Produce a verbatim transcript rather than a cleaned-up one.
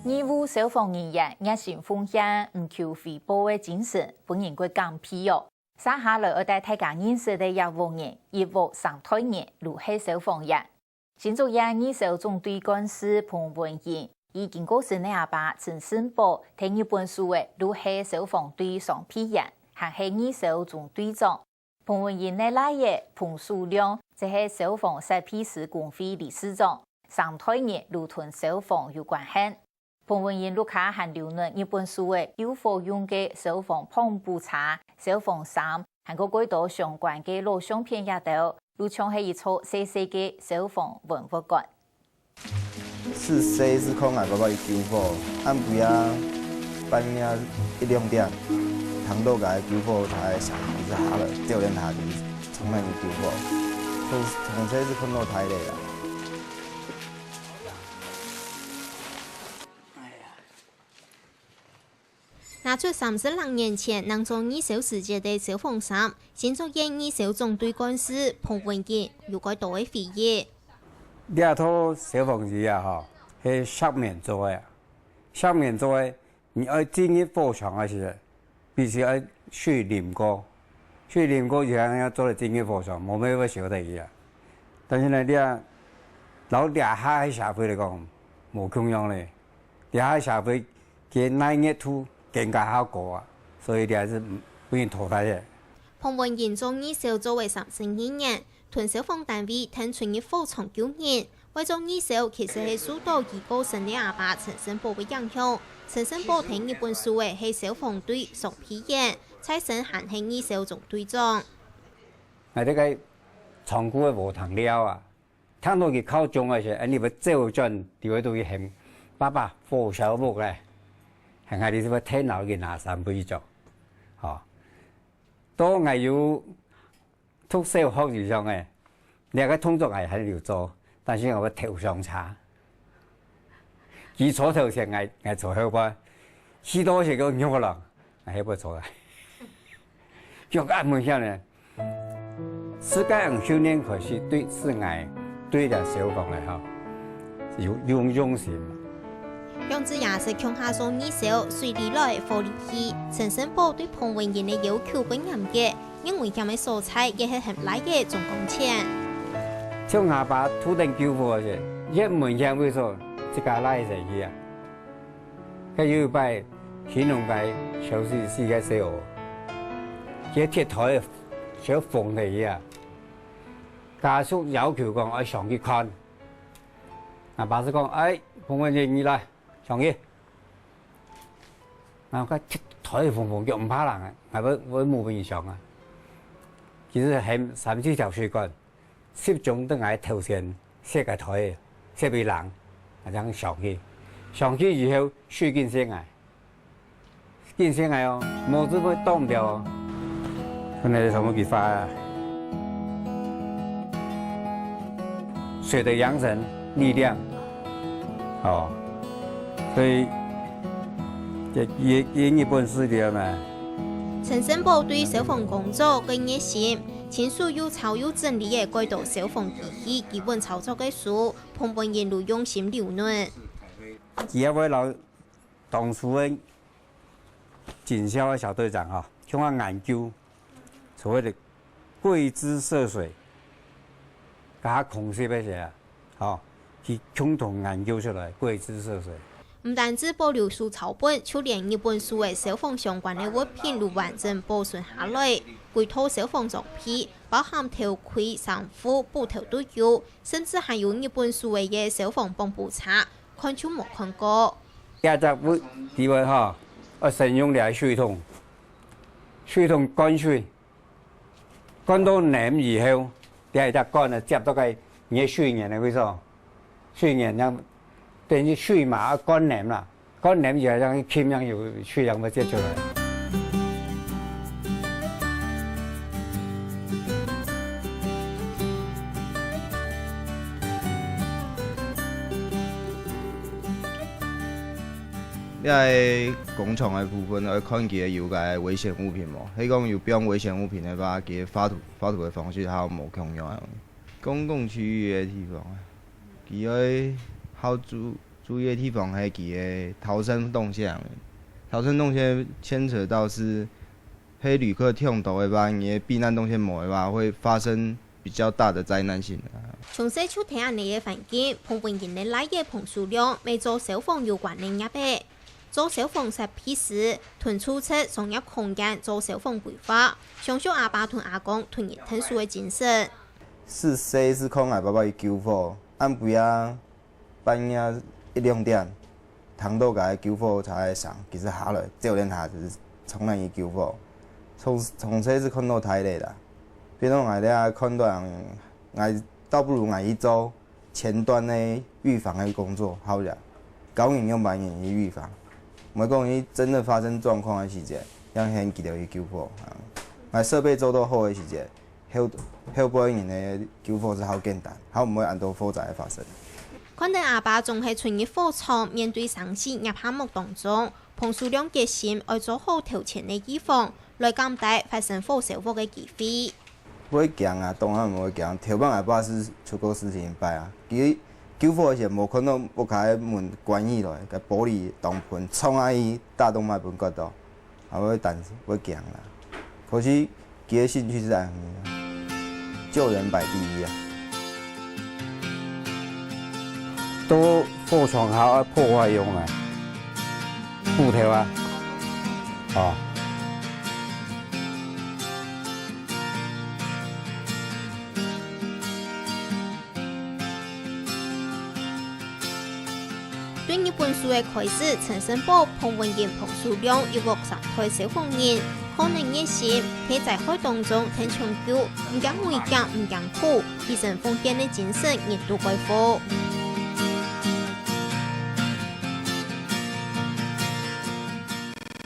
義務消防人員熱心奉獻、毋求回報个精神，分人過感佩哦。接下來愛帶大家認識个這屋人，一屋三代人，都係消防員。新竹縣義消總隊幹事彭文英，佢經過身个阿爸陳勝寶，在日本時仔，都係消防隊上隊員，還係義消中隊長。彭文英个倈仔彭守亮，則係消防設備師公會理事長，三代人都同消防有關係。彭文英屋下還留等日本時仔救火用个消防防補車、消防衫，還過蓋多相關个老相片這兜，就像係一座細細个消防文物館。 自細就看𠊎爸爸去救火，暗晡夜半夜一兩點，聽到該救火車个聲，就下來，走等下去，衝等去救火。從，從細就看到大个啦。 拿出三十零年前，正做義消時節个消防衫，新竹縣義消總隊幹事彭文英有蓋多个回憶。這套消防衣啊，吼，係錫棉做个啊。錫棉做个，你愛進入火場个時，必須愛水淋過，水淋過以後，正做得進入火場，無乜會燒忒去啊。但是呢，這，摎這下个社會來講，無共樣咧。這下个社會 佢耐熱度更加較高啊，所以這係分人淘汰个。彭文英做義消做了三十二年，同消防單位跈出入火場救人。會做義消其實係受到佢過身个阿爸陳勝寶个影響。陳勝寶在日本時仔係消防隊上隊員，在生還係義消中隊長。𠊎在該長久个禾埕尞啊， 聽到佢敲鐘个時，恁樣會走轉，就會對佢喊：「爸爸，火燒屋咧！」喊𠊎就會𢯭摎佢拿衫去著。吼，到𠊎有讀小學以上个，這個動作𠊎還有做，但是𠊎會投上車。佢坐頭前，𠊎，𠊎坐後背，去到時个肉了，𠊎還會坐來。腳恁危險呢！ 自家用訓練開始對自家對這消防个吼，有，有用心。兩子爺係共下做義消，水裡來，火裡去。陳勝寶對彭文英个要求較嚴格，越危險个所在，也係喊倈仔掌管。像阿爸渡等救火个時，越危險位所，自家拉一齊去啊。 該有一擺，興隆街燒死四個細人，佢鐵胎燒縫忒去啊！家屬要求講愛上去看，𠊎爸就講：「哎，彭文英，你來，上去！」然後該鐵胎縫縫，佢毋怕冷啊，𠊎會，會摸分佢上啊。其實喊三四條水管， 集中等𠊎頭前，設个胎，設位冷，啊，正上去。上去以後，水緊射𠊎，緊射𠊎哦，無就會擋毋著哦。可能係什麼啟發啊？水的養成力量，哦，所以，這，也，也日本式的嘛。陳勝寶對消防工作个熱心， 親手又操又整理个蓋多消防機器基本操作个書，彭文英都用心留等。佢也會摎當初个警消个小隊長吼，共下研究所謂的桂枝射水，該下空襲个時啊，吼，去共同研究出來桂枝射水。 毋單止保留手抄本，就連日本時个消防相關个物品都完整保存下來。歸套消防裝備，包含頭盔、衫褲、斧頭都有，甚至還有日本時个消防幫浦車，看就無看過。這隻位，地方吼，愛先用這水桶，水桶灌水， 灌到淰以後，這一隻管仔接到該你个水源个位所，水源正等於水馬愛灌淰啦，灌淰以後正去撳，正有水正會接出來。 這个工廠个部分，愛看佢个有个危險物品無？係講有放危險物品个話，佢个畫圖，畫圖个方式較無共樣啊。公共區域个地方啊，佢愛較注，注意个地方係佢个逃生動線，逃生動線牽扯到係，係旅客忒多个話，你个避難動線無个話，會發生比較大的災難性。從細就在恁呢个環境，彭文英个倈仔彭淑良乜做消防有關个業仔。做消防設備時，同組織商業空間做消防規劃，想像阿爸同阿公同日𢯭手个精神。係細係看𠊎爸爸去救火，暗晡夜半夜一兩點，聽到該救火車个聲，其實下來，照等下就是衝等去救火。從從細係看到大个啦，變到𠊎這看到人，𠊎倒不如𠊎去做前端个預防个工作好了，教人用白人去預防。毋係講你真的發生狀況个時節，要喊佢兜去救火。啊，𠊎設備做到好个時節，後後背人个救火係好簡單，較毋會恁多火災个發生。看等阿爸總係出入火場，面對生死，壓下目當中，彭淑良決心愛做好頭前个預防，來減低發生火燒屋个機會。會驚啊，當然會驚。頭擺阿爸係出過事情一擺啊，佢救火个時無看到屋下个門關起來，个玻璃當盤撞下去，打到麼分割到。 還會擔會驚啦。可是佢个興趣係恁樣啊，救人擺第一啊。到火場下愛破壞用啊，木頭啊，哦。 對日本時个開始，陳勝寶、彭文英、彭淑良一屋三代消防員，抗戰熱心，在災害當中𢯭搶救，毋驚危險，毋驚苦，犧牲奉獻个精神，人都愛服。